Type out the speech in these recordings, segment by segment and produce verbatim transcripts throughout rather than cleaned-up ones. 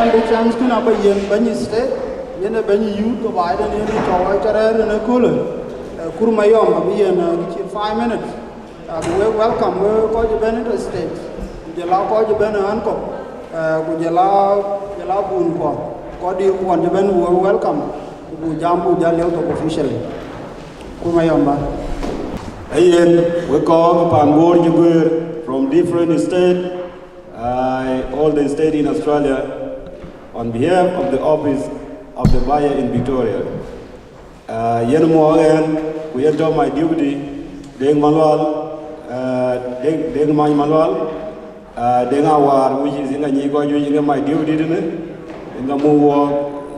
Chance kënë abä yen bɛ̈ny state, yen ë bɛ̈ny youth ke baai den, yen ë cɔk wɔ cä rɛ̈ɛ̈r ënë köölë. Eh, Kur Mayɔm abï yen, eh, kë cït five minutes. Abï wek welcome, wek kɔc ëbɛ̈n ë state, ku jɔl a kɔc ëbɛ̈n ë ɣän kɔ̈k, eh, ku jɔl a, jɔl a bun kuɔ, kɔc dït kuɔn cï bɛ̈n, wek welcome, ku buk jam buk jäl lieu thok officially. Kur Mayɔm bä. Ayen, wek kɔc ke pan Bor cï guëër from different state, uh, all the state in Australia, on behalf of the office of the buyer in Victoria. Uh, yen muɔɔk ɛn, ku yen tɔ̈ my deputy, Deŋ Malual, uh, Deŋ, Deŋ Many Malual, uh, Deŋ Awar, which is yen ka nyic kɔc juëc, yen ka my deputy tënë, yen ka muk wɔ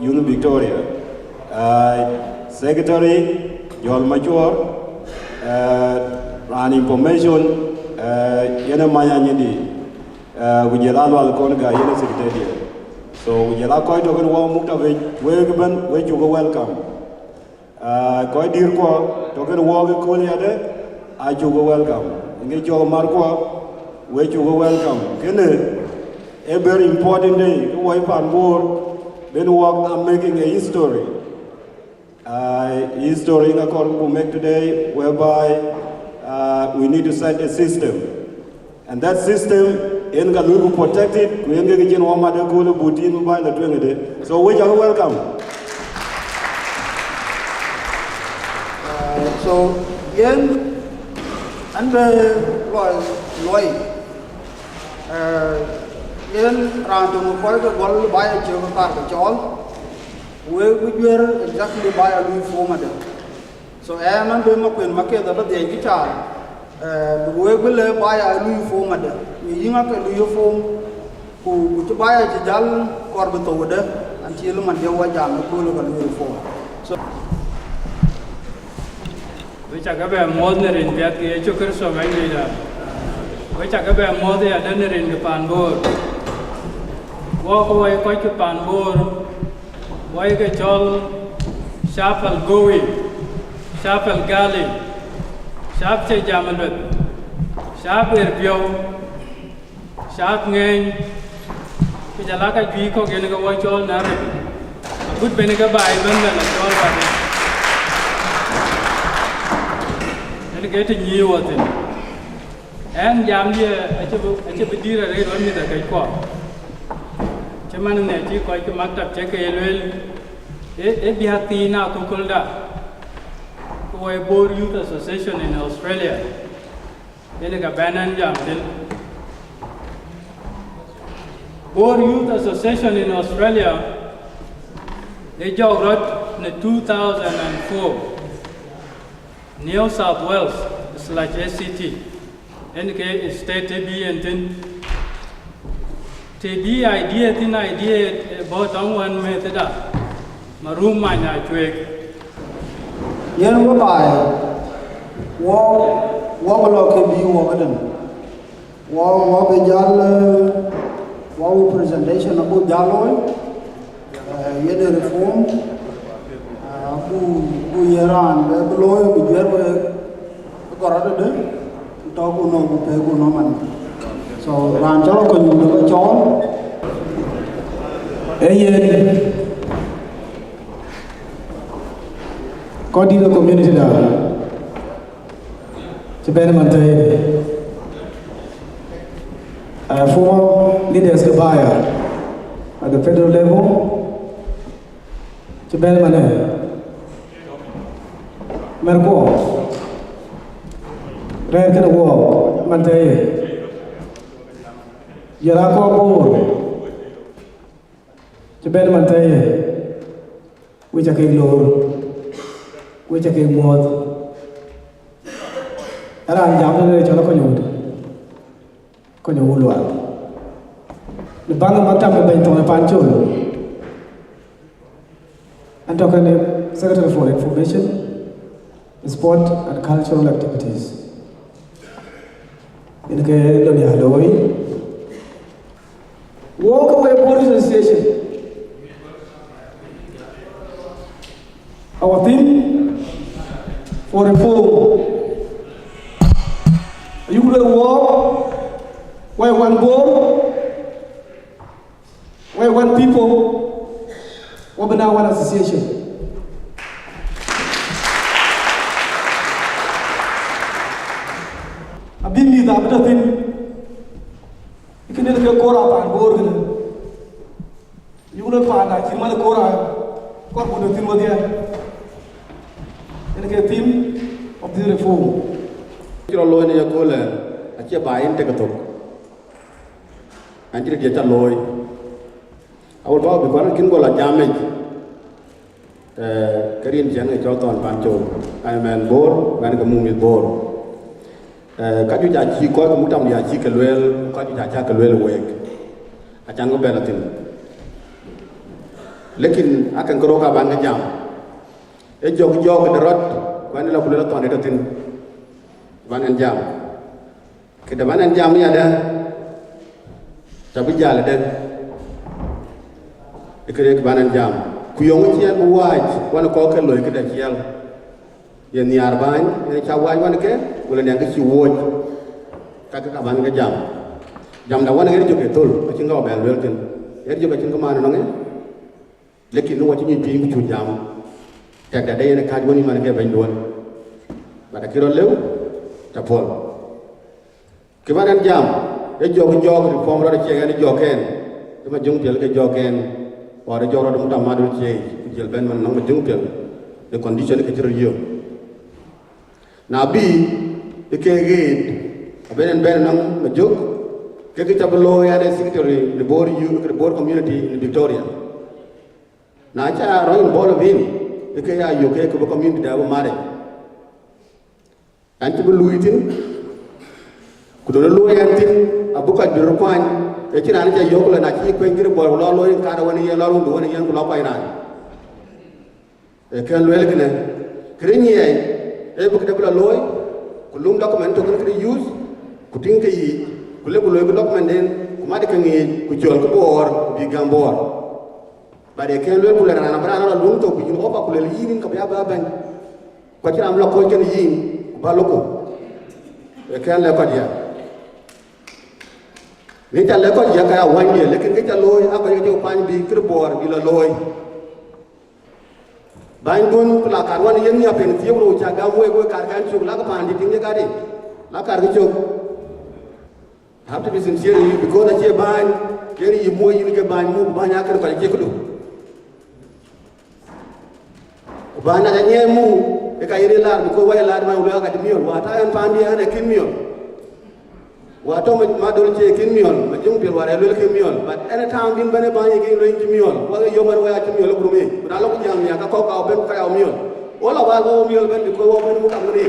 youth Victoria. Uh, secretary, Jɔl Macuɔɔr, uh, raan information, uh, yen ë Many Anyidi, uh, ku jɔl a Lual Kɔn Gäi, yen ë secretary. So, ku jɔl a kɔc tɔ̈ kën wɔ muk tɔ̈ piny, wek ëbɛ̈n, wek cuk welcome. Uh, kɔc dït kuɔ tɔ̈ kën wɔ ke kööl yadë, acuk welcome. Ŋic cɔk mar kuɔ, wek cuk welcome. Kënë a very important day, ke wɔ pan Bor, ben wɔk are making a history. Uh, history ŋa kɔɔr ku make today, whereby, uh, we need to set a system. And that system, yen ka luel ku protected, ku yen ke cïn wɔ mat ë kööl ë buk tim ë baai la tueŋ ëdë. So, wek cak welcome. Uh, so, yen, an bë luɔi, luɔi. Uh, yen raan töŋ kɔc ke gɔl baai acï ke kaar ke cɔɔl. Wek bï juër exactly baai a lui form adë. So, ɛn an bë Makuën Maketh abä dhiɛc kë caar, eh, bï wek bï lëë baai a lui form adë. Ku yïn ake lui form, ku, ku cï baai a cï jäl kɔɔr bï thou adë, until man diɛ̈ wɔ jam ë kööl ka lui form. So, wek cak bɛ muɔ̈th në rin piɛth ke Yecu Kërtho Bɛ̈nydïïtda. Wek cak bɛ muɔ̈th yadë në rin ke pan Bor. Wɔk wɔ ye kɔc ke pan Bor, wɔ ye ke cɔl Chapel Gowi, Chapel Gali, Chap Cï Jam Lueth, Chap Ɣer Piɔ̈u, Chap Ŋeeny, ku jɔl a ka juëc kɔ̈k yen ke wɔ cɔl në Arabi. Agut ben ke baai ëbɛ̈n bɛ la cɔl bä yen ke të nyïï wɔ thïn. Ɛn jamdiɛ̈ acï bï, acï bï dïïr arëët wën mïth akëckuɔ. Cï man ënë cï kɔc ke maktab cï ke ye lueel, ee, ee biäk thiin akököldä, ke wɔ ye Bor Youth Association in Australia. Yen ka bɛ̈n ɛn jam thïn. Bor Youth Association in Australia, ë jɔk rɔt në two thousand and four, New South Wales slash A C T. Yen ke state të bï yen thïn. Të bï idea thïn, idea ë bɔ̈ tɔŋ wën mɛ̈thëda, Marum Many Acueek. Yen whereby, wɔ, wɔ bï lɔ ke bï wɔ këdën. Wɔ, wɔ bï jäl, eh, wɔ bï presentation abuk jäl looi, eh, yen ë reform, eh, abuk, abuk yen raan bï, bï looi, bï juɛ̈r wek, ë gɔrɔt ëdë, tɔ̈ ku nɔ̈k ku pek ku nɔ̈k man. So, raan cɔl Akɔnyuut ë ke cɔɔl. Ee yen, kɔc dït ë community da, cï bɛ̈n man thëëi. Uh, former leaders ke baai at the federal level, cï bɛ̈n man ë mɛ̈r kuɔ, rɛ̈ɛ̈r kënë wɔ man thëëi. Jɔl a kɔc Bor, cï bɛ̈n man thëëi. Wek ca kek loor, wek ca kek muɔ̈ɔ̈th. Ë raan jam tënë cɔl Akɔnyuut, Akɔnyuut Lual. Në baŋ ë maktab ë bɛ̈ny thɔn ë Pancol. Ɛn tɔ̈ kënë Secretary for Information, Sport and Cultural Activities. Yen ke lon ya looi. Wɔ ke we Bor Association, our theme for reform. Ayuk luel wɔ, wɔ ye wan Bor, wɔ ye One people, we bï na one association. Abï mïth abï tɔ̈ thïn, kënë ke kor a paan Bor kënë. Yuk lɔ paan acït man kor a kɔr ku tɔ̈ thïn wedhie. Yen ke theme of this reform. Cï rɔt looi në ye köölë, acie ba yen tek ë thok. An cï diɛt ca looi. Awël bä bï kuan kïn gɔl a jam yic. Eh, ke rin ciɛn ke cɔl Thɔn Pan Col. Ai mɛn Bor, mɛn ke muk mïth Bor. Eh, ka juëc acï kɔc ke muk tam diɛt acï ke lueel, ka juëc acä ke lueel week. Acan ke bɛ̈n athïn. Lekin akën ke rok aban ke jam. E jɔk jɔk de rɔt, kuan la ku lueel Thɔn de tɔ̈ thïn. Ban en jam. Këde man en jam yadë, ca bï jäl ëdë, ë këde kë ban en jam. Ku yöŋ ciɛɛl bï wääc, wan kɔ̈k ke loi këde ciɛɛl. Ye nhiaar bäny, yen ca wääc wan ke, wala nɛŋ kë cï wööc. Ka ke ka ban ke jam. Jamda wan ɣer jök ë thöl, acïn ka bɛ lueel thïn. Ɣer jök acïn kë man ënɔŋ ë. Lekin në wɔ cï nyuc piny ku cuk jam, tɛkdɛ de yen ë kääc wën yï man ke bɛ̈nyduön. But akï rɔt lëu, tɛ puɔl. Kë bän ɛn jam, ë jɔk jɔk reform rɔt acie ɛn ë jɔk ɛn. Ë ma jöŋ piɛl ke jɔk ɛn, or ë jɔk rɔt muk tam madun cie, ku jël bɛ̈n man nɔŋ ma jöŋ piɛl, the condition ke cï rɔt yök. Na bï, ë ke ɣet, abën ɛn bɛ̈n nɔŋ ma jök, ke kë ca bï looi ɛn ë secretary në Bor youth, në Bor community në Victoria. Na ca rɔ̈c involve in, ë ke ya yök ke kë bï community dɛ bï marric. Ɛn cï bï luui thïn, ku duɔ̈n luui ɛn thïn, abï kɔc bï röt kuany, ke cïn raan ca yök lɔ na cï kueny kërë bɔl ku lɔ looi in kaarë wën yen lɔ run du wën yen ku lɔ kuany raan. Ee kën lueel kënë, kërë nyiɛɛi, ee bï këde bï lɔ looi, ku lum document tök kën kërë youth, ku tïŋ ke yiic, ku lek ku looi ku document den, ku mat ke ŋiic, ku cɔl ke Bor, ku bï gäm Bor. But ee kën lueel ku lɛ raan abï raan rɔt luŋ thok ku yïn opa ku lɛl yïn, yïn ka bï a bï a bɛ̈ny. Ku acïn raan bï lɔ kɔc kën yïn ku bä loku. Ee kën lɛ̈k kɔc ya. Ŋic ca lɛ̈k kɔc ya ka ya wänydiɛ̈, lekin kë ca looi aa kɔc ke cï kuany bï kërë Bor bï lɔ looi. Bänyduön ku la kar wan yen nhiap en thiëëk rou ca gäm wek, wek kar kan cök, lakï paandït tiŋ ye kadï, la karkï cök. I have to be sincere with you, because acie bäny, yen yï muɔc yïn ke bäny muk, bäny akën kɔc acie këdu. Ku bäny na ca nyiɛɛi muk, ë ka yen ë lar, because wä ye lar man wulë ka cï miɔl, wa ta ɛn paandï ɛn ë kïn miɔl. Wa tɔ ma, ma dol cie kïn miɔl, ma jöŋ piɛl warɛ luel kïn miɔl, but anytime bïn bɛ̈n ë bäny ye kïn lueny cï miɔl, wa ke yom ɛn wä ya cï miɔl ë gurum yic, ku na lɔ ku jam nya ka kɔ̈k ka wä bɛ̈n ku ka ya miɔl. Wo la wal wo miɔl bɛ̈n, because wo bɛ̈n muk amënë.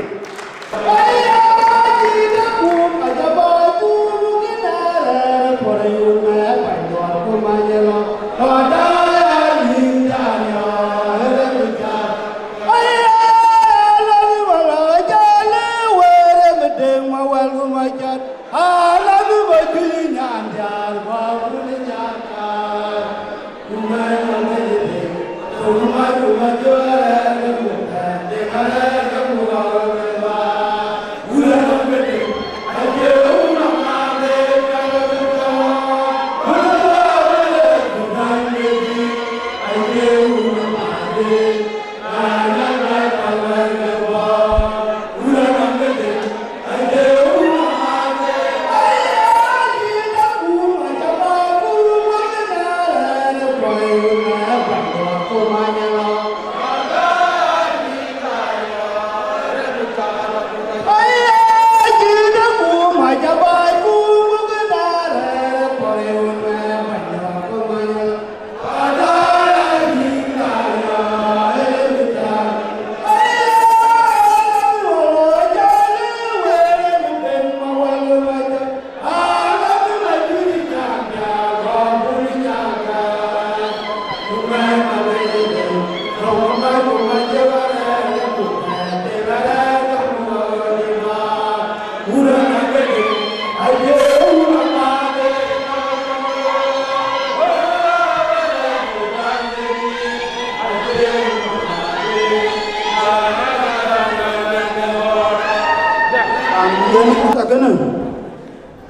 Yen kuth akënë,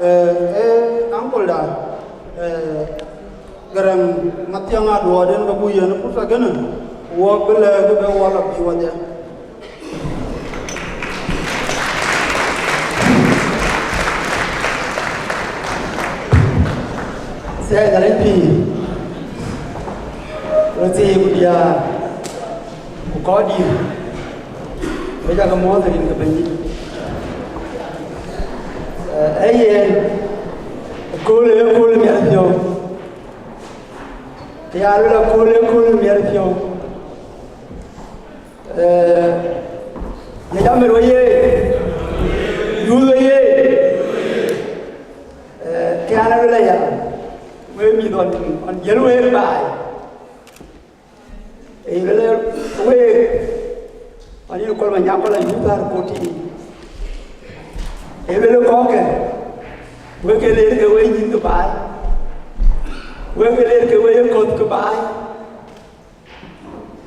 eh, eh, uncle da, eh, Garaŋ Yen pursa kënë, wɔ bï lɛ̈k bï wɔ lɔ bï wɔdhia. Thiɛɛi Nhialic pïïr, we thii ku diäär, ku kɔc dït, we cakë muɔ̈ɔ̈th rin ke Bɛ̈nydït. Ee yen, ëkööl ë ëkööl miɛt piɔ̈u. Kë ya luel akööl ë kööl miɛt piɔ̈u. Ee, ye jam ë wëye, yuuth wëye. Ee, kë ya luel aya, we mïth ɣɔn, ɣɔn jiël wek baai. Ee, luel wek, ɣɔn yïn Kuɔl Manyaŋ Kuɔl ayuuth thar koti. Ee, luel kɔ̈kkë, wek ke ler ke we nyïn ke baai. Wek ke ler ke we ye kɔ̈th ke baai.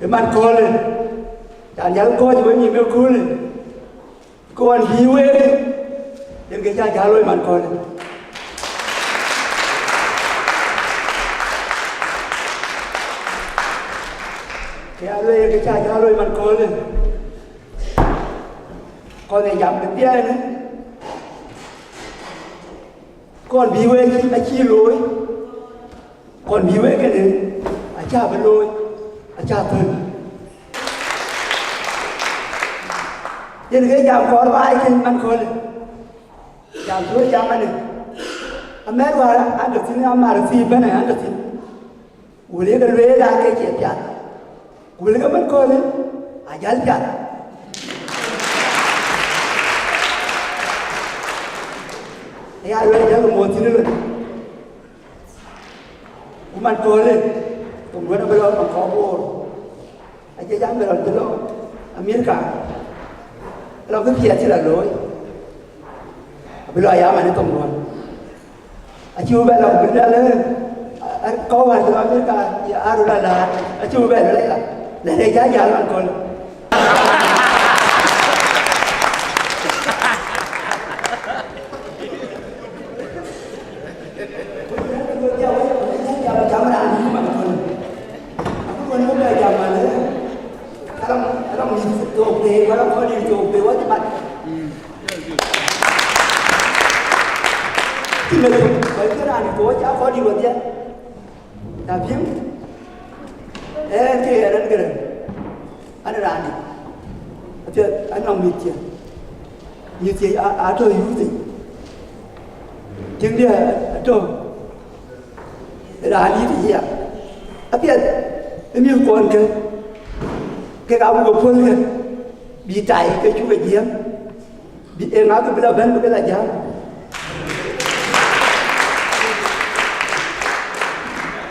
Ë man köölë, ca jäl kɔ̈ɔ̈c we nyïm ëköölë, ke ɣɔn bï wek, yen ke ca jäl looi man köölë. Ke ya lueel yen ke ca jäl looi man köölë, kɔn ë jam ke piɛɛnë, ke ɣɔn bï wek acï looi. Kɔn bï wek kënë, acä bï looi, acä thöl. Yen ke jam kɔɔr baai kën man köölë. Jam thöl jam anë. Amɛ̈r wäär an dɔ̈ thïn, amär thii bɛ̈n an dɔ̈ thïn. Wël ye ke lueel aa ke cie piath. Ku wël ke man köölë, a jäl piath. Aya lueel jäl ke moth thïn ëlë. Ku man köölë, thoŋ duɔ̈n abï lɔ thoŋ kɔ̈k Bor. Acie jam bï lɔ bï lɔ Amerika. Lɔ bï piɛth cï lɔ looi. Abï lɔ ya man ë thoŋ duɔ̈n. Acï bï bɛ lɔ bï lɔ lë, kɔ̈k wäär cï lɔ Amerika, ye aa röt lɔ läät. Acï bï bɛ lɔ lë ya. Lë lë ja jäl man köölë. Cï meth kɔc ke raan dït ke wɔ cä kɔc dït wɔ dhiɛl. Na piŋ, ɛn ke ɛn gërëm, an raan dït, apiɛth anɔŋ mïth thiëc, mïth thiëc aa tɔ̈ yuuth yic, tiŋdiɛ̈ atɔ̈ raan dït yic ya, apiɛth ë mïth kuɔn kë, kek abuk ë puɔ̈l kë, bï tai ke cuk ë jiëëm. Bï ë ŋa kë bï lɔ bɛ̈n bï ke lɔ jäl?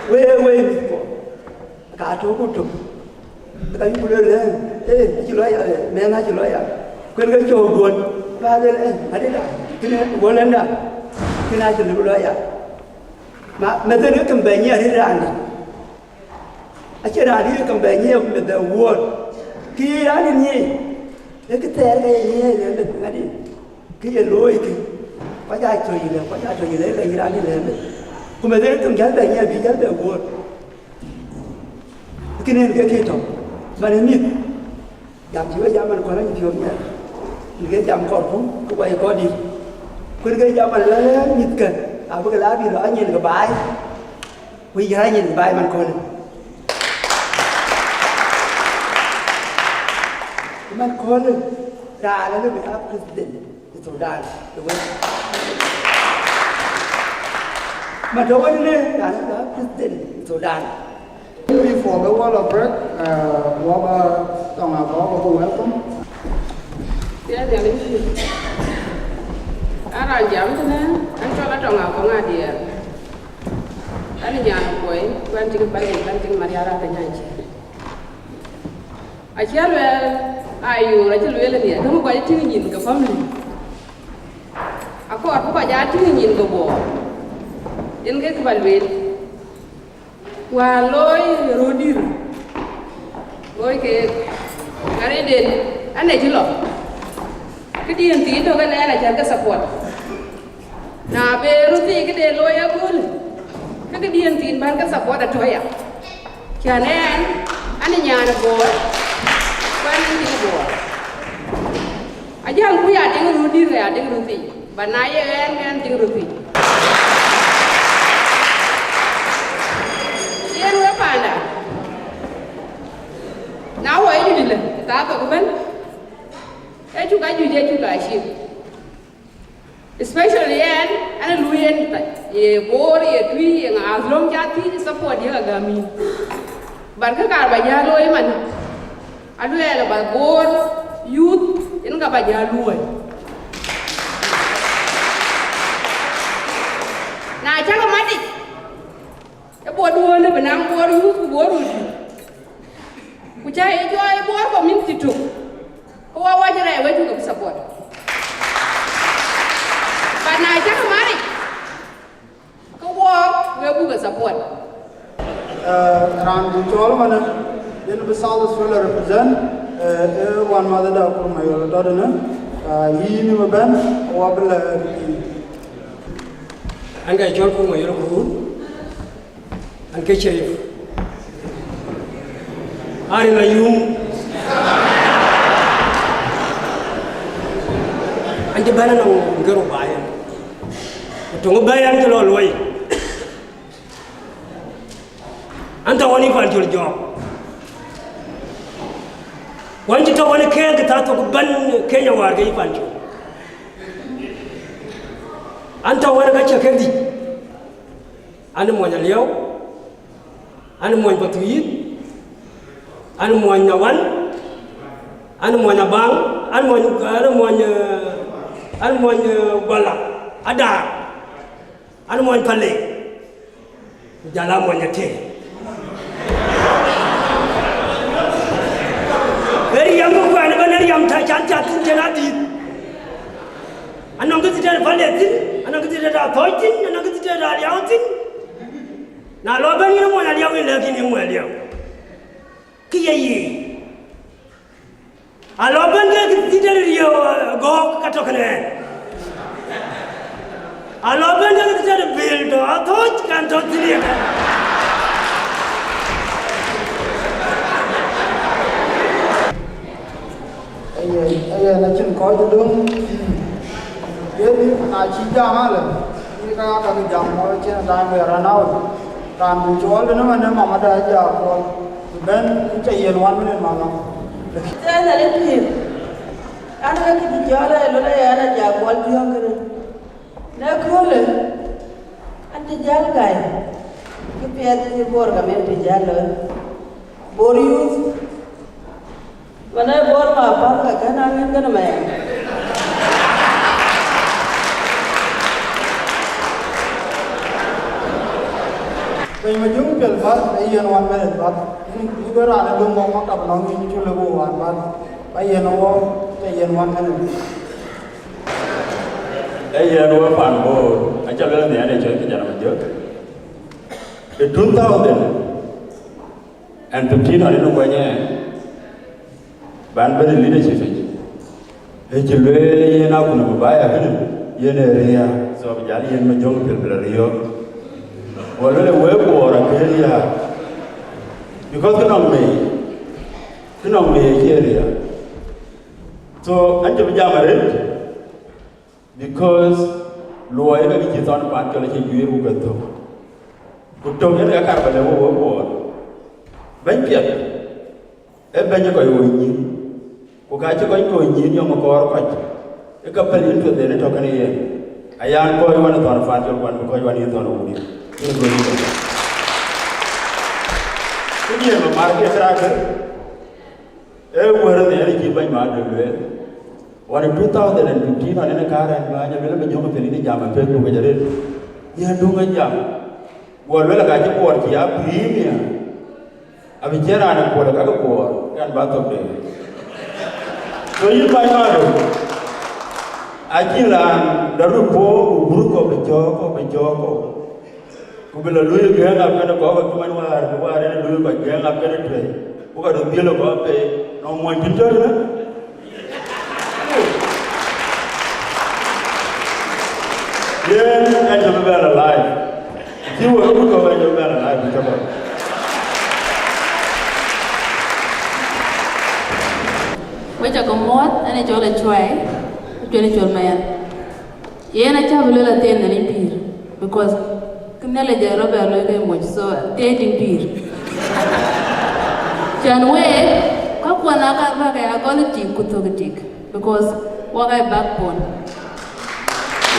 Wëë, wëë mïth kuɔ, ka tök ku tök, ka yuk lueel, ee, acï lɔ ya, ee, mɛɛn acï lɔ ya. Kuën ke cöök duön, ba lueel, ee, adï da, kënë wöl ënda, kënë acï lëu lɔ ya. Ma, meth ënë kën bɛ nyiɛɛr rëër raan dït. Acïn raan dït kën bɛ nyiɛɛr meth ë wuɔ̈ɔ̈t. Kë ye raan dït nyiɛɛr, ee kë thɛɛr ke ye nyiɛɛr ë meth ŋadï. Kë ye looi kë, kɔc aa cɔ̈c ëlë, kɔc aa cɔ̈c ëlë, ke ye raan dït lɛ̈ɛ̈r meth. Ku meth ënë kën jäl bɛ nyiɛɛr bï jäl bɛ wuɔ̈ɔ̈t. Kënë en ke kë tɔ̈, man ë mïth. Jam cï we jam man kɔn acï piɔ̈u miɛt. Në ke jam kɔɔrku, ku kɔc kɔɔr dït. Kuën ke jam man lɔ lɛ̈ɛ̈r mïthkë, abï ke la bï lɔ anyin ke baai. Ku yï raan nyin baai man köölë. Man köölë, raan alë bï aa president ë Thudan ë wek. Man tɔ̈ wën ënë, raan alë bï aa president ë Thudan. Before the wall of break, uh, wɔ ba tɔŋ akɔ̈k, wɔ ba welcome. Tiɛɛl Nhialic pïïr. An raan jam tënë, an cɔl Atɔŋ Akɔŋ Adiɛɛr. An nyan kuɔi, ku an cï ke pal, ku an cï ke Marial Akëny Aciëk. Acie lueel, ayoor acï lueel ënë, döŋ kɔc tïŋ nyin ke family. Akɔɔr bï kɔc aa tïŋ nyin ke Bor. Yen ke kë ba lueel. Wäär looi röördït, looi keek, ŋarëcden, an ë cï lɔ. Këdiën thiin tök ënë ɛn acän ke support. Na be röt thii këde looi ëköölë, ke këdiën thiin bän ke support atɔ̈ ya. Cän ɛn, an ë nyan ë Bor, ku ɛn an tiŋ Bor. Ajäŋ ku ya tiŋ röt dït, ya tiŋ röt thii, ba na ye ɛn, ɛn tiŋ röt thii. Yen we panda, na wɔ ye juëc lë, thaa thok ëbën, ee cuk ajuëc, ee cuk acïk. Especially ɛn, ɛn ë luui ɛn, ye Bor, ye Twi, ye ŋa, as long ca thiëc support ye ka gäm yïn. But kë kaar ba jäl looi man, aluɛɛl ba Bor youth, yen ka ba jäl luɔi. Na cäk matic, ë Bor duɔ̈ɔ̈n ë bï naŋ Bor youth ku Bor röt. Ku ca ye jɔ ë Bor community tök, ke wa wac rɛɛc we cuk ke support. But na cäk maric, ke wɔɔk we buk ke support. Eh, raan bï cɔɔl ëmënë, yen bï South Australia represent, eh, ë wänmäthda Kur Mayol tɔ̈ tënë, eh, yïn ë bɛ̈n, wa bï lɛ̈k yïn. An ka cɔl Kur Mayol Kur, an ke Sharif. An la yum. An cï bɛ̈n anɔŋ ŋero baai. Ku töŋ bɛ̈ɛ̈i an cï lɔ luɔi. An tɔ̈ ɣɔn yï Pancol jɔɔk. Ku an cï tɔ̈ ɣɔn ë kɛ̈ɛ̈k thaa thok bɛ̈n Kenya wäär ke yï Pancol. An tɔ̈ ɣɔn ë ka cä ke dhïc. An muɔny Aliɛu, an muɔny Pathuyith, an muɔny Nyawan, an muɔny Abaŋ, an muɔny, an muɔny, eh, an muɔny, eh, Guala, Adaar, an muɔny Pale, ku jal a muɔny Ateŋ. Ee riɛm ku kuɛn ëbɛ̈n, ee riɛm tɔ̈ can cath thïn cïn adït. Anɔŋ kë thïn tëde Pale thïn, anɔŋ kë thïn tëde Athɔ̈ɔ̈c thïn, anɔŋ kë thïn tëde Aliau thïn. Na lɔ bɛ̈n yïn muɔny Aliau, yïn lɛ̈k yïn ye muɔny Aliau. Kë ye yic. A lɔ bɛ̈n ke kë thïn tëde Riëëu, eh, Gɔ̈k ka tɔ̈ kënë ɛn. A lɔ bɛ̈n ke kë thïn tëde Bil tɔ̈ Athɔ̈ɔ̈c kan tɔ̈ thïn ye kë. Ayen, ayen acïn kɔc döŋ. Yen na cï jam alë, yïn ka ka kë jam mɔ̈u cïn time we run out. Raan bï cɔɔl dënë manë mamada ja Kuɔl. Bï bɛ̈n, yïn ca yiën one minute mama. Tɛ̈n alë pïïr. An, ke kë cï jɔl ë lɔ ë an, a ja Kuɔl piɔ̈ɔ̈ŋ kënë. Në köölë, an cï jäl gäi. Kë piɛth cï Bor community jäl looi. Bor youth. Wala Bor ma path ka kën a ŋɛn kën mɛɛn. Piny ma juŋ piɛl bath, e yen one minute bath. Ni, ni bï raan e dum wok maktab nɔŋ ni cu lëu wan bath. Ba yen wok, e yen one minute. E yen wok pan Bor, aca lëu ni ane cɔl kijana ma jök. E two thousand and fifteen ɔn yen kuany ɛn, ban bɛ̈n ë leadership yic. Ë cï lueel yen akun abï baai akënë, yen ë riääk, so abï jal yen ma jɔŋ piɛl bï lɔ riɔ̈ɔ̈k. Wɔ lueel ë wek Bor akëë riääk, because kë nɔŋ mei, kë nɔŋ mei acie riääk. So an cï bï jam arëët, because luɔi ke kë cï thɔn pan cɔl acï juiir ku ke thök. Ku tök yen ka kar ba lɛ̈k wek Bor. Bɛ̈ny piɛth, ee bɛ̈ny ë kɔc ɣööc nyïïn, ku ka cï kɔc ɣööc nyïïn yɔŋ ë kɔɔr kɔc, ë ka pɛ̈l yïn tueth en ë tɔ̈ kënë yen. Ayan kɔc wan ë thɔn ë pan cɔl kuan bï kɔc wan yïn thɔn ë wun yïn. Yen ë gɔl yïn. Ku diëër ba mar ke këraakë, ee wër ë Nhialic cï bɛ̈ny ma de lueel. Wan ë two thousand and fifteen wan ënë kaar ɛn bääny aluel abï jɔŋ ë piɛl yïn ë jam ë pek du kec arëët. Yɛn duŋ ë jam. Guɔ luel aka cï Bor cï a premier, abï cïn raan ë kuɔl ë kakë Bor, ke an ba thok de. So yïn bäny Maado, acïn raan dɔ̈t röt puɔ̈u ku gurkɔ bï cɔɔk kɔ, bï cɔɔk kɔ. Ku bï lɔ luui gɛ̈ɛ̈ŋ ap kënë kɔɔk ë cï man wäär, bï wäär en ë luui kɔc gɛ̈ɛ̈ŋ ap kënë tuɛ̈i, ku ka röt dhiël ë kɔɔk pei, nɔŋ muɔny cïn tɔ̈ tënë. Yen ɛn jɔ bï bɛ̈n alive. Cï wek röt kɔ̈k ɛn jɔ bï bɛ̈n alive bï cä bɔ̈. Aca ke muɔ̈ɔ̈th, ɛn ë cɔl Acuai, Acuai Col Mayan. Yen acä bï luel athiɛɛn Nhialic pïïr, because kë Nhialic ë rɔt bɛ looi ke moc, so athiɛɛn tïŋ pïïr. Cän week, ka kuɔn aa kar bäk ë agɔl ë tik ku thök ë tik, because wak aa backbone.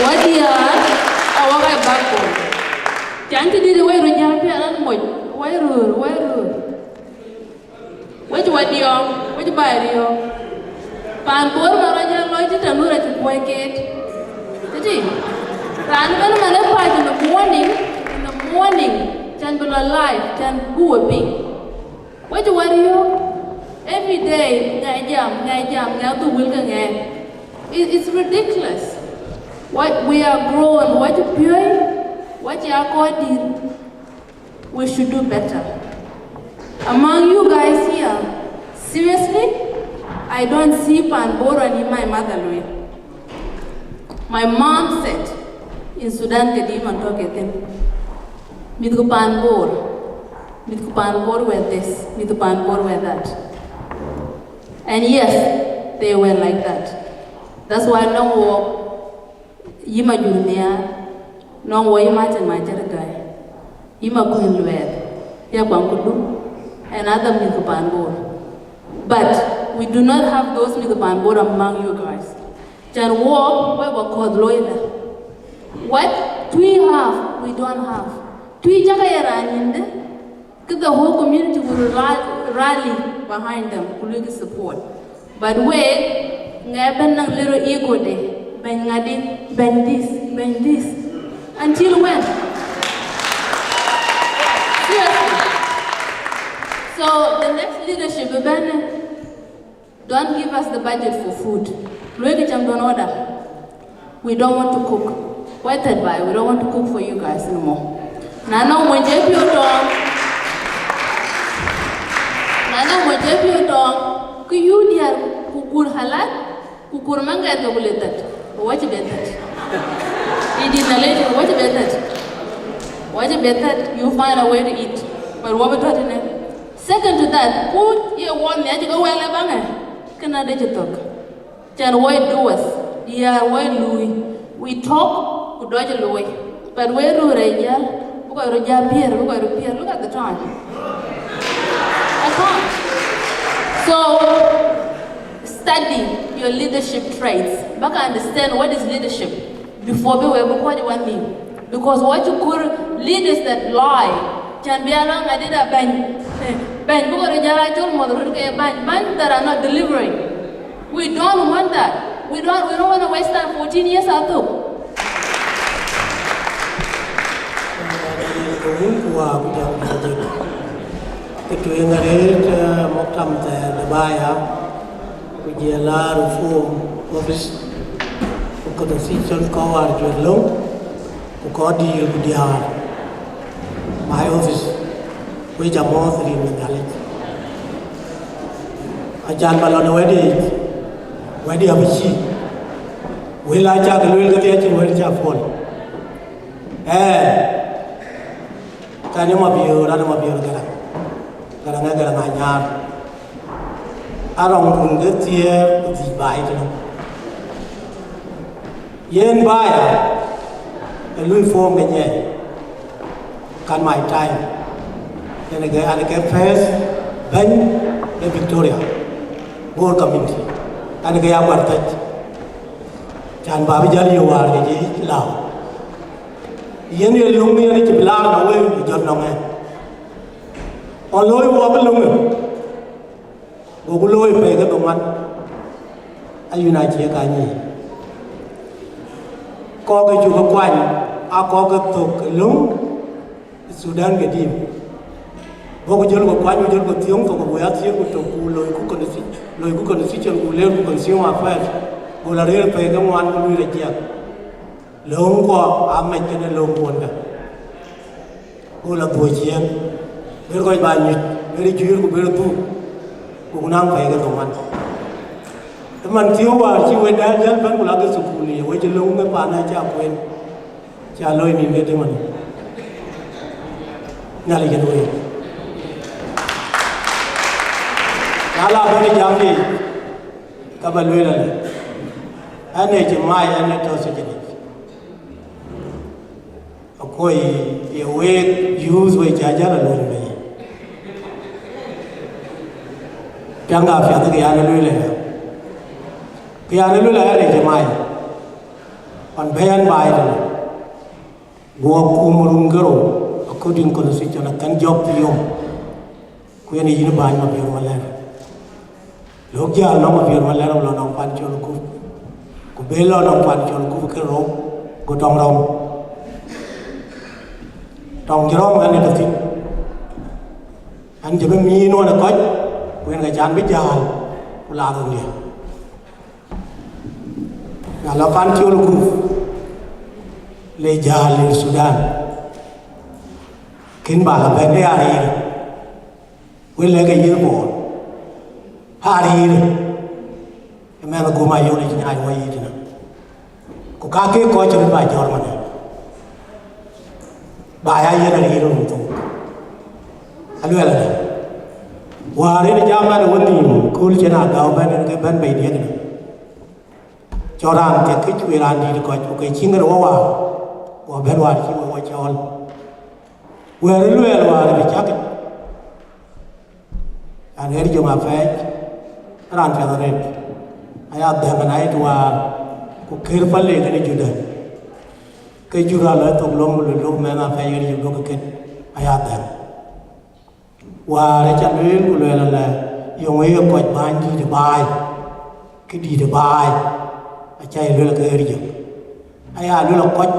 Wɔ diäär, a wak aa backbone. Cän të dït ë wɛ̈i röt jäl piɛth an moc, wɛ̈i röör, wɛ̈i röör. Wec wadiɔ̈ɔ̈k, wec baai riɔ̈ɔ̈k. Paan Bor man rɔt jäl lɔc cï tɛ̈n nu rɛc kuɔ̈i keet. Tëtï, raan ëbɛ̈n man ë päc in the morning, in the morning, cän bï lɔ live, cän bï we piŋ. Wec wadiɔ̈ɔ̈k, every day, ŋɛk jam, ŋɛk jam, ŋɛk dhuk wël ke ŋɛk. It, it's ridiculous. What we are grown, wec piööc, wec ya kɔc dït. We should do better. Among you guys here, seriously, I don't see Pan Bor in my mother Luo. My mom said, in Sudan Kedim and Tokethin, mïth ku Pan Bor, mïth ku Pan Bor were this, mïth ku Pan Bor were that. And yes, they were like that. That's why no war. Yï Majur Nhiaar, nɔŋ wɔ yï Martin Macar Gai, yï Makuën Luɛɛth, yï Akuaŋ Kudu, and other mïth ku Pan Bor. But we do not have those mïth ku Pan Bor among you guys. Cän wɔ, wek bä kɔ̈th looi lë. What we have, we don't have. Tui cä ke ye raan nyinde, ke the whole community will ra-, rally behind them, ku luel ke support. But we, ŋɛk bɛ̈n naŋ little ego de, bɛ̈ny ŋadi, bɛ̈ny this, bɛ̈ny this. Until when? Seriously. So the next leadership bɛ̈n, don't give us the budget for food. Luel ke cam don order. We don't want to cook. Why that why we don't want to cook for you guys anymore. Na nɔŋ mony je piɔ̈u tɔŋ. Na nɔŋ mony je piɔ̈u tɔŋ. Ku yu diäär ku kur halat, ku kur maŋgɛɛr ke ku le that. Wɔ cï be that. It is the lady, wɔ cï be that. Wɔ cï be that. You find a way to eat. But wɔ bï tɔ̈ tënë. Second to that, ku ye wɔ nhiac ke wɛl ë baŋë, kënë de cï thök. Cän wɔ ë duɔth, diäär wɔ ë luui, we talk, ku dɔc ë luɔi. But we röör ë jäl, bï kɔc röt jäl piɛ̈r, bï kɔc röt piɛ̈r. Look at the time. I can't. So, study your leadership traits. Bäk understand what is leadership. Before bï wek bï kuɔc wan nhïïm. Because wɔ cï kur leaders that lie. Cän bï a lɔ ŋadït a bɛ̈ny. Bɛ̈ny bï kɔc röt jäl a cɔl muɔth röt ke bäny. Bäny that are not delivering. We don't want that. We don't, we don't want to waste time. Fourteen years athok. Wun ku wa ku jam ku jam. Ke tueŋ arëët, eh, muktam thɛɛr de baya. Ku jël a reform office, ku constitution kɔ̈k wäär juëc löŋ, ku kɔc dïïr ku diäär, my office, wec amɔ̈ɔ̈th rin në Nhialic. Acan ba lɔ në wɛ̈tdiic, wɛ̈tdiic abï cï, wël aa cak lueel kedhie acïn wël cä puɔ̈l. Ɛɛ, Kɛn ë Mabiöör, an ë Mabiöör Gäräŋ, Gäräŋ ë Gäräŋ Anyaar. Arɔŋ run ke thiëër ku dhïc baai tënë. Yen baai, ë lui form ke nyiɛɛi, kan my time. Yen ke, an ke first bɛ̈ny ë Victoria, Bor community. An ke ya guar thëc. Can ba bï jäl yï wäär ke jï lääu. Yen ye löŋ yen cï bï laar në wëu ë jɔt nɔŋ ɛn. Ɣɔn looi wɔ bï löŋë, goku looi pɛɛi ke bï ŋuan, ayïn acie ka nyic. Kɔ̈k ë cuk kuany, aa kɔ̈k ë thök ë löŋ ë Thudan Kedim. Goku jɔl ku kuany, ku jɔl ku thiöŋ thok, ku ya thiëër ku tök, ku loiku consti-, loiku constitution, ku leerku consumer affairs, go la rëër pɛɛi ke ŋuan, ku luui reject. Lööŋkuɔ aa mec kenë lööŋkuɔnkë. Go la dhuöc ciëën, ber kɔc ba nyuc, ber cuiir ku ber dhuk, ku naŋ pɛɛi ke thoŋ wan. Ëman thiëëu wäär cï wek dɛ̈ɛ̈l jäl bɛ̈n, ku lakï thukul, ye wec löŋ ë paan acä kueen, cä looi nïn ke tïŋ ëmën. Nhialic yen wek. Na la bɛ̈n ë jam yic, Aba lueel alë, ɣɛn ë cï mac, ɣɛn ë tɔ̈ thïn yic. Akuɔi ye week youth we cä jäl alööny bei. Piɛŋkë apiɛth kë yan ë lueel aya. Kë yan ë lueel aya ɣɛn ë cï mac. Ɣɔn bɛ̈ɛ̈n baai tënë. Guɔ kum run ke rou, according constitution, akën jɔk thiɔ̈ɔ̈m. Ku yen yïn bäny Mabior Malɛr. Lok jäl nɔm Mabior Malɛr lɔ nɔm pan cɔl gup. Ku be lɔ nɔm pan cɔl gup ke rou, ku tɔŋ rɔm. Tɔŋ cï rɔm ɣɛn ë tɔ̈ thïn. Ɣɛn cï bï miin ɣɔn ë kɔc, ku yen ke can bï jäl, ku la röŋdiɛ̈. Na lɔ pan cɔl gup, le jäl le Thudan. Kën ba la bɛ̈n de ariir. Wël lɛ̈k ke yiëth Bor, ariir, ë mɛnh guum ayok yic nyaai wɔ yic tënë. Ku ka ke kɔc cï röt ba jɔ̈ɔ̈r manë, ba ya yen ariir run thok. Aluɛl adë, wäär yen jam ɛn ë wenhïïm, kööl cïn a gäu bɛ̈n, ke bɛ̈n bei diëkdë. Cɔl raan thiëk ke cuëër raan dïït kɔc, ku ke cïŋ kën wɔ wäär, wɔ bɛ̈n wäär cï wɔ wɔ cɔɔl. Wɛ̈ɛ̈r ë luɛɛl wäär bï cäk yic, an, ɣer jom apɛɛc, raan piɛth arëët, aya dhɛ̈m ë na ye tuaar, ku kër päl le kën ë Juda, ke jur alɔ thok lom, ku luel lok mɛnh apɛɛc ɣer jom duɔ̈kkë kën, aya dhɛ̈m. Wäär aca lueel ku luɛɛl alɛ, yöŋ ye kɔc bänydïït ë baai, këdïït ë baai, aca ye luel ke ɣer jom. Aya luel kɔc,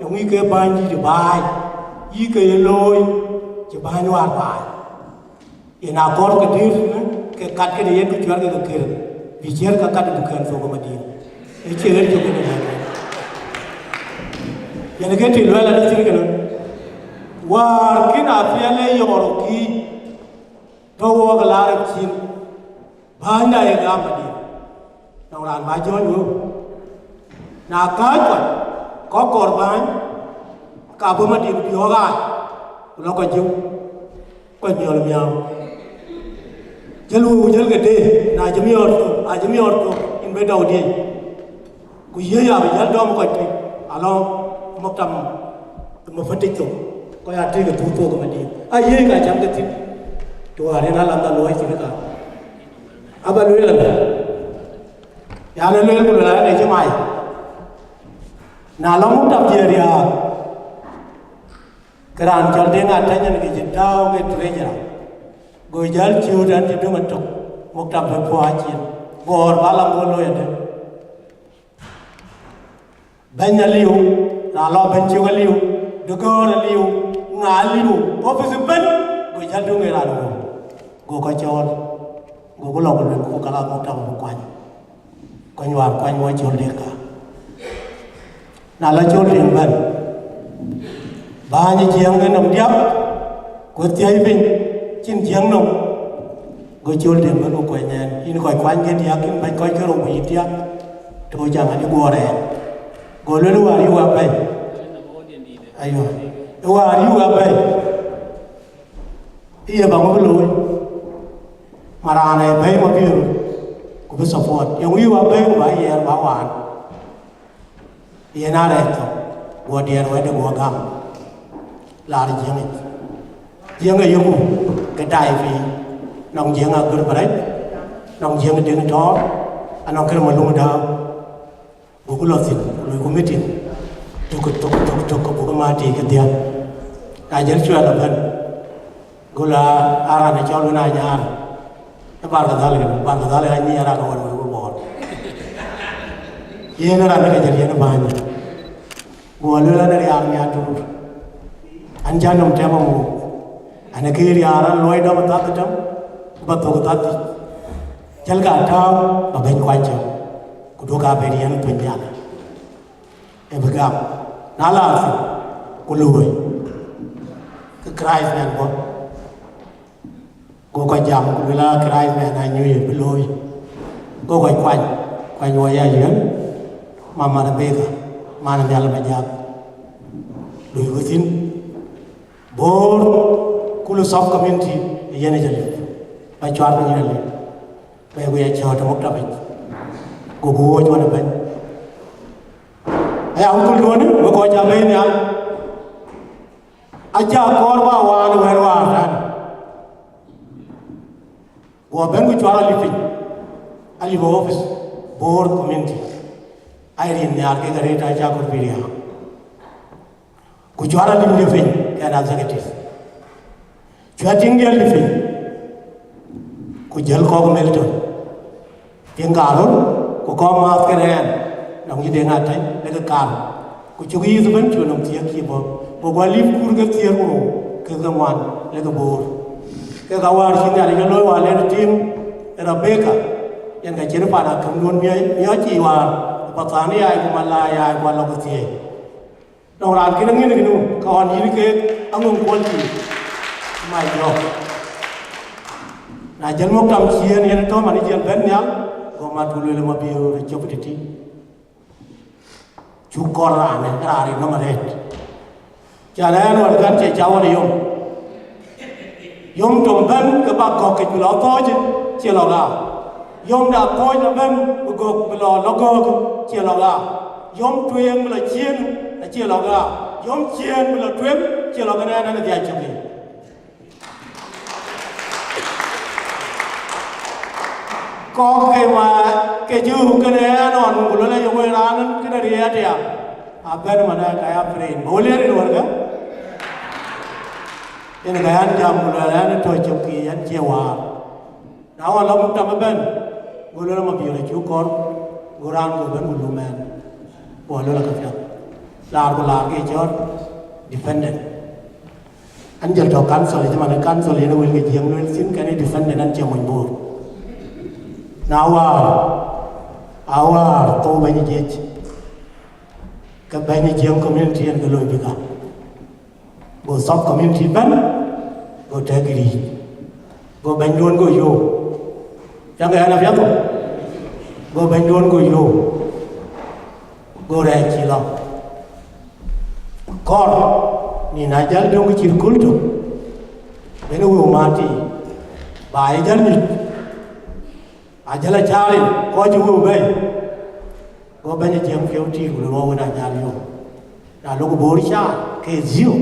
yöŋ yï ke bänydïït ë baai, yï ke ye looi, cï bäny wäär baai. Yen akɔɔr ke dïïr tënë, ke kat këde yen ku cuɛ̈r ke ke kër, bï ciɛ̈r ke kat ë dukɛn thok ë Madiŋ. Ë cie ɣer jom kënë lɛ̈k. Yen ke tïŋ luɛɛl adë thïn kënë. Wäär kën apiɛl ë yɔɔr kï, tɔ̈ wɔɔk ë laar ë cin, bänyda ye gam Madiŋ. Nɔŋ raan bä jɔ̈ɔ̈ny wëu. Na kääc kɔc, kɔc kɔɔr bäny, ka bï Madiŋ biɔ̈ɔ̈k aa, ku lɔ kɔc jëu, kɔc miɔl miääu. Jël wëu, jël ke dee, na cï miɔɔr thok, acï miɔɔr thok, yïn bï dɔu diëc. Ku yiëë ya bï jäl dɔm kɔc piny, alɔ muktam ë mafatic thok, kɔc aa tëëk ë thuk thok ë Madiŋ. Aa yiëë ka cam ke thïn, të wäär yen alanhda luɔi thïn ë ka. Aba lueel ëlä, yan ë lueel ku lueel ayadë cï mac. Na lɔ muktam jiëë riääk, ke raan cɔl Deŋ Atɛny yen ke cï tääu ke treasurer, go jäl ciööt an cï döŋ ëtök, muktam bï puɔ̈u acin, Bor bä la ŋö looi adë. Bɛ̈ny aliu, raan lɔ bɛ̈ny cök aliu, dugöör aliu, ŋa aliu, office ëbɛ̈n, go jäl döŋ ë raan wöör, go kɔc cɔɔl, goku lɔ ku luel ku kalas muktam bï kuany. Kɔc wäär kuany wɔ cɔl Deŋ ka. Na lɔ cɔl Deŋ bɛ̈n, bäny ë ciɛɛŋ ke nɔm diäk, ku thiäi piny, cïn ciɛɛŋ nɔm, go cɔl Deŋ bɛ̈n ku kuany ɛn, yïn kɔc kuany ke diäk, yïn bɛ̈ny kɔc ke rou ku yï diäk, të cä ŋa cï guɔ rɛɛc. Go luel, wäär yï wä bɛ̈ny. Aywa, ë wäär yï wä bɛ̈ny, ë ye bä ŋö bï looi? Ma raan ë bɛ̈ny Mabior, ku bï support. Yöŋ yï wä bɛ̈ny ku bä yɛɛr bä waan. Yen arɛɛc thok, guɔ diɛɛr wɛ̈tde guɔ gam, laar Jiëŋic. Jiëŋ ë yöku ke tai piny, nɔŋ Jiëŋ Aguer Bärɛc, nɔŋ Jiëŋ Deŋ Tɔɔr, anɔŋ kërë Maluŋ Dääu. Goku lɔ thïn, ku loiku meeting, tök, tök, tök, tök, ku buk mat tëëk ë dhiën. Na jël cuɛl ëbɛ̈n, go la, aa raan ë cɔl wën aa nyaar, ë Barkadhal kën, Barkadhal ë anyic ë raan ë wär wek Bor. Yen ë raan ë ke jël yen ë bäny. Go lueel an, ë riaar nhiar tuur, an, cä nɔm tɛm amuk, an, ë ke riaar an, luɔi dɔm ë thath ë tɛm, ku bä thok ë thath thic. Jälkë atääu, bä bɛ̈ny kuany cök, ku duökï abëër yen ë thuëny nhial. Ë bï gam, na la thïn, ku luöi, ke Krais mɛn bɔ̈. Go kɔc jam, ku luel, aa Krais mɛn aa nyuc ë bï looi. Go kɔc kuany, kuany wɔ ya yuen, Mama Rebeka, man ë Nhial ë Majak, luöi ku thïn. Bor, kulu sub community, ë yen ë jɔ lip, ba cuat piny ë lip, ba ku ya cɔɔt ë muktabic. Goku wööc ɣɔn ë bɛ̈ny. Aya, wël duɔ̈në, wek kɔc cä bɛ̈ɛ̈i nhial, acä kɔɔr bä waan wɛ̈ɛ̈r waar tän. Guɔ bɛ̈n ku cuar alip piny, alip ë office, Bor community. Ai rin nhiaar kek arëët acä kɔɔr bï riääk. Ku cuar alimde piny kɛn executive. Cuar tiŋdiɛ̈ lip piny, ku jël kɔ̈k Milton. Tiŋ kaarou, ku kɔ̈k maath ke rɛɛn, nɔŋ yï Deŋ Atɛ̈ny, lek kaar. Ku cuk yith ëbën cuk nɔm thiëëk cï bɔ̈. Ku guɔ lip kuur ke thiëër ku rou, ke ke ŋuan, lek Bor. Ke ka wäär cï Nhialic ke looi wäär len tim, Rebecca, yen ka cïn pan akëmduön miɔc, miɔc cï wäär, Pathania ku Malaya ku alɔk thiëëc. Nɔŋ raan kën aŋiɛ̈n kënë, ka ɣɔn yïn keek aŋöŋ kuɔl cï mac yɔ̈ɔ̈k. Na jël mök tam ciëën yen tɔ̈ man ë jël bɛ̈n nhial, go mat ku lueel ë Mabiöör ë cök tëtï. Cuk kɔɔr raanë, raan rin nɔm arëët. Ca rɛ̈ɛ̈r wär kän cie ca ɣɔn ë yom. Yom tom bɛ̈n ke bä gɔ̈k yic bï lɔ thɔ̈ɔ̈c, cie lɔ ɣaa. Yom de athɔ̈ɔ̈c lɔ bɛ̈n bï gɔ̈k bï lɔ lɔ gɔ̈k, cie lɔ ɣaa. Yom tueŋ bï lɔ ciëën, acie lɔ ɣaa. Yom ciëën bï lɔ tueŋ, cie lɔ kënë ɛn ë dhiac cök yic. Kɔ̈k ke ma ke cï ɣöök kënë ɛn ɣɔn ku lɔ lɔ yök wën raan kënë riɛɛt ya. Abɛ̈n man ë ka ya pïïr, bä wël yen rin wärkë. Yen ka yan jam ku luɛl ɛn tɔ̈ cök kï ɛn cie waar. Na wä lɔ muk tam ëbɛ̈n, go luel Mabiöör acuk kɔɔr, go raan go bɛ̈n ku lum ɛn. Go luel aka piath. Laar ku laar ke cɔɔr defendant. An jël tɔ̈ council, cï man ë council yen ë wël ke Jiëŋ luel thïn, kɛn ë defendant an cie mony Bor. Na waar, a waar thou bɛ̈ny jiëc, ke bɛ̈ny Jiëŋ community yen ke loi bï ka. Go sub community bɛ̈n, go tɛ̈k giriic. Go bɛ̈nyduön go yöök. Cäŋ ke ɛn apiɛth. Go bɛ̈nyduön go yöök. Go rɛɛc cï lɔ. Kɔɔr, nïn a jäl döŋ kë cït köl tök. Bɛ̈n wëu mat tïï. Ba ye jäl nyuc. Ajäl acaar in kɔc cï wëu bɛ̈ɛ̈i, go bɛ̈ny ë Jiëŋ piɔ̈u tiit ku luel wɔ wën anyar yom. Na lok Bor caar ke zero,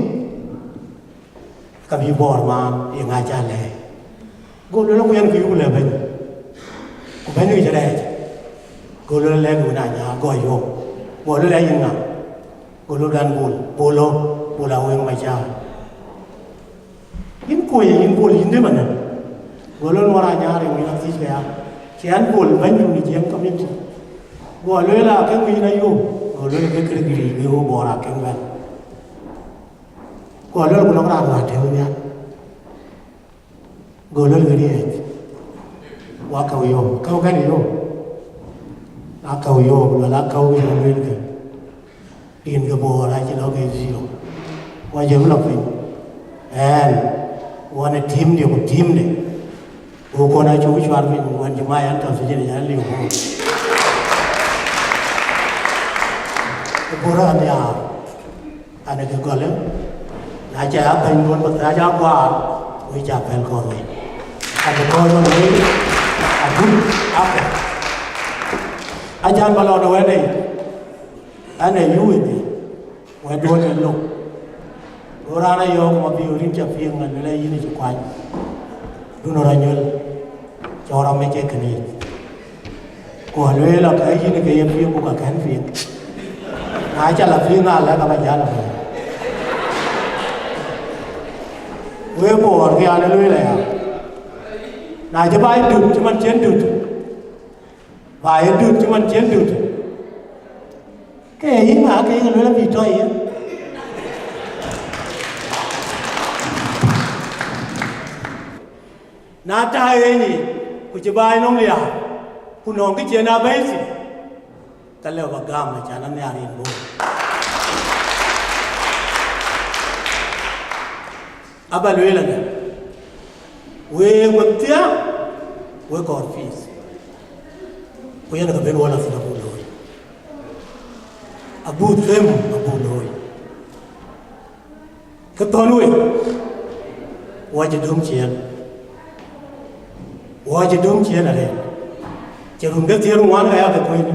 ka bï Bor maan ye ŋa cä lɛ̈ɛ̈i? Go luel ku yɛn kë yuk lɛ̈k bɛ̈ny, ku bɛ̈ny kë cï rɛɛc. Go luel lɛ̈k wën anyar gɔc yom. Go luel ayïn ŋa? Go luel an Bol, Bol ë, Bol Aweŋ Macaar. Yïn kuɔ̈c, yïn Bol, yïn dë manë? Go luel wär anyar ë wïc athiëc ke ya, cï an Bol bɛ̈nydun ë Jiëŋ community? Go luel aa ke wïc na yom. Go luel ke kërë giriic wïc wo Bor aa ke bɛ̈n. Go luel ku nɔŋ raan wäär tëëu nhial. Go luel ke riɛɛc. Wa käu yom, käu kɛn yom. Aa käu yom, luel aa käu yom luel ke. Rin ke Bor acï lɔ ke zero. Wa jëm lɔ piny. Ɛn, wan ë team de ku team de. Ku kɔn acuk cuar piny, wan cï ma yɛn tɔ̈ thiëc ë yɛn liu ku. Ku Bor an ya, an ë ke gɔl ë. Na ca ya bɛ̈ny duön bä thac a guaar, wek ca pɛ̈l kɔn wei. Abï kɔc ɣɔn wei, abuk, apɛ̈l. Acan bä lɔ në wɛ̈t ë, an ë yuk ë dhie. Wɛ̈tduön ë lok. Go raan ë yɔ̈ɔ̈k Mabiöör, yïn cä piŋ, aluel ayïn cï kuany. Dun rɔt nyuel, cɔk rɔt mec ë kënë yic. Ku alueel aka yïn ke ye piŋ ku ka kɛ̈n piŋ. Na ca la piŋ alɛ̈k aba jäl ëbɛ̈n. Wek Bor ke an ë lueel aya. Na cï baai dut cï man cïn dut. Ba ye dut cï man cïn dut. Ke ye yïn ŋa ke ye luel abï tɔ̈ ye? Na ta ye nyic, ku cï baai nɔm liaar, ku nɔŋ kë cïn abɛ̈i thïn, ka lëu ba gam acan anhiar yen bɔ̈. Aba lueel ëlë, wek wek thiaak, wek kɔɔr peace. Ku yen ke ben wɔ lɔ thïn abuk looi. Abuk them abuk looi. Kë thɔ̈n wei, wɔ cï döŋ ciëën. Wɔ cï döŋ ciëën arëët. Cï run ke thiëër ŋuan ka ya ke kuëny.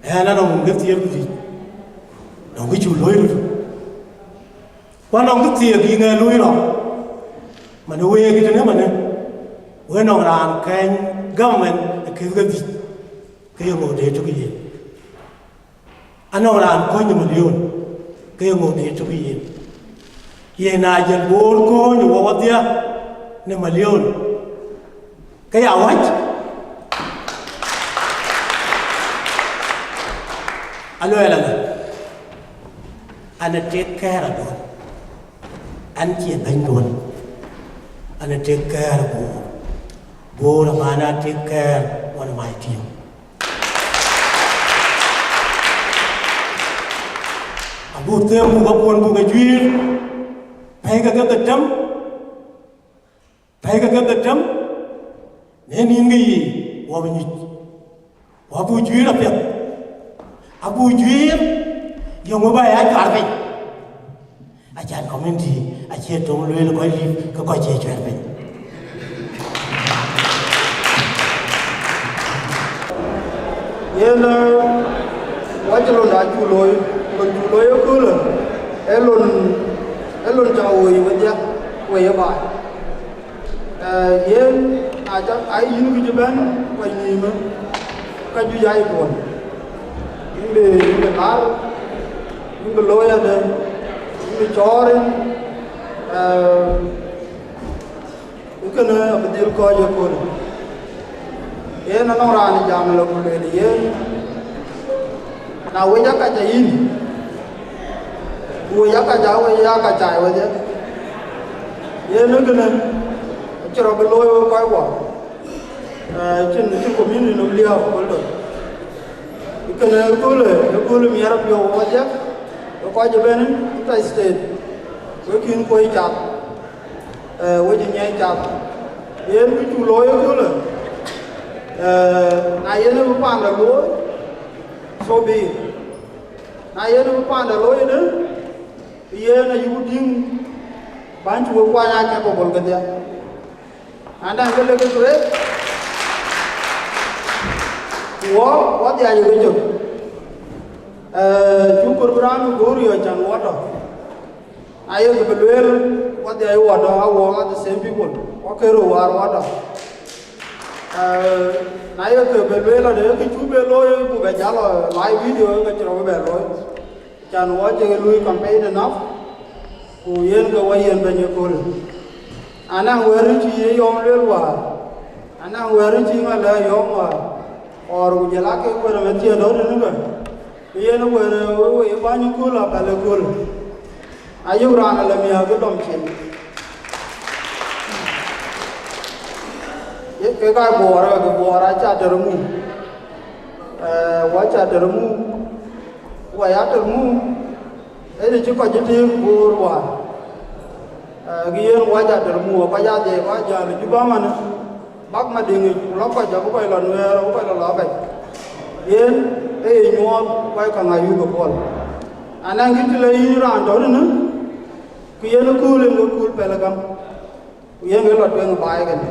Ɣɛn anɔŋ run ke thiëër ku dhïc. Nɔŋ kë cuk looi röt. Ku anɔŋ kë thiëëk yï ŋɛk looi rɔt. Manë week tënë manë. Wek nɔŋ raan kɛny government ë keth ke dhïc. Ke ye ŋö dee tök yen? Anɔŋ raan kony në malion, ke ye ŋö dee tök yen? Yen na jël Bor kony wɔ wɔdhia në malion, ke ya wäc? Aluɛɛl alä, an ë take care aduɔn, an cie bɛ̈nyduɔn, an ë take care Bor. Bor aman a take care one of my team. Abuk them buk akuɔn buk ajuiir, pɛ̈i ke ke dhetem, pɛ̈i ke ke dhetem, në nïn ke yiic, wɔ bï nyuc, wɔ buk juiir apiɛth, abuk juiir, yöŋ bä ya cuar piny. Acan community acie töŋ lueel kɔc lip ke kɔc cie cuɛt piny. Yen, eh, wacï lon acuk looi, lon cuk looi ëköölë, ee lon, ee lon cä woi wedhia, woi ë baai. Eh, yen, na cak, ai yïn kë cï bɛ̈n kɔc nïïmë, ka juëc aa yï duɔ̈n. Yïn bï, yïn bï lar, yïn bï looi adë, yïn bï cɔɔr rin, eh, ë kënë abï dhil kɔc ëköölë. Yen anɔŋ raan ë jam ëlë ku lueel yen, na wec akac ayïn, ku wec akac aa wec ë akac cai wedhie. Yen ë kënë acï rɔt bï looi wek kɔc wɔ, eh, cïn, cïn community nɔm liääp ë kööl dɔ̈. Ë kënë ëköölë, ëköölë miɛt apiɔ̈u wɔ dhiak, wek kɔc ëbɛ̈n ë State, wek kïn kuɔ̈i cath. Eh, wec ë nyiɛc cath. Yen kë cuk looi ëköölë, eh, na yen ë bï panda looi, so be it. Na yen ë bï panda looi ëdë, yen ayï ku tïŋ bäny cï wek kuany aa capable kedhie. Na däŋ ke lek ke great, ku wɔ, wɔ dhiac ë ke cök. Eh, cuk kɔɔr bï raan bï goor yɔ̈c can wɔ tɔ̈. Na ye kë bï lueel, wadhia ye wadɔ̈, a wɔk are the same people, wa ke rou waar wadɔ̈. Eh, na ye kë bï lueel adë, kë cuk bï looi, ku bɛ jal, eh, live video, ke cï rɔt bɛ looi. Can wɔ cï ke lui campaign enough, ku yen ke wɔ yen bɛ̈ny ëköölë. Anɔŋ wɛ̈ɛ̈r cï ye yɔm lueel wäär, anɔŋ wɛ̈ɛ̈r cï ŋa lɛ yɔm wäär, or ku jël ake wɛ̈ɛ̈r ë mɛ̈thiën dɔ̈ tënë ke. Ku yen wëër ë wëi bäny ë kööl apɛl ë kööl. Ayök raan alë miäk ë dɔm cin. Ye kek aa Buɔɔr, ke Buɔɔr acä tër mum. Eh, wɔ cä tër mum. Wɔ ya tër mum. Ënë cï kɔc cï tëëk Buɔɔr wäär. Eh, kë yen wɔ cä tër mum, wɔ kɔc adhie kɔc jäl ë Juba manë. Bäk Madiŋic, ku lɔ kɔc abï kɔc lɔ Nuɛɛr, abï kɔc lɔ lɔ kɔc. Yen ee ye nyuɔɔth kɔc käŋ ayuk ë puɔl. Anɛŋ kï cï lɔ yïn raan tɔ̈ tënë, ku yen ë kööl en ke kööl pɛl ë gam, ku yen ke lɔ tueŋ ë baai kënë.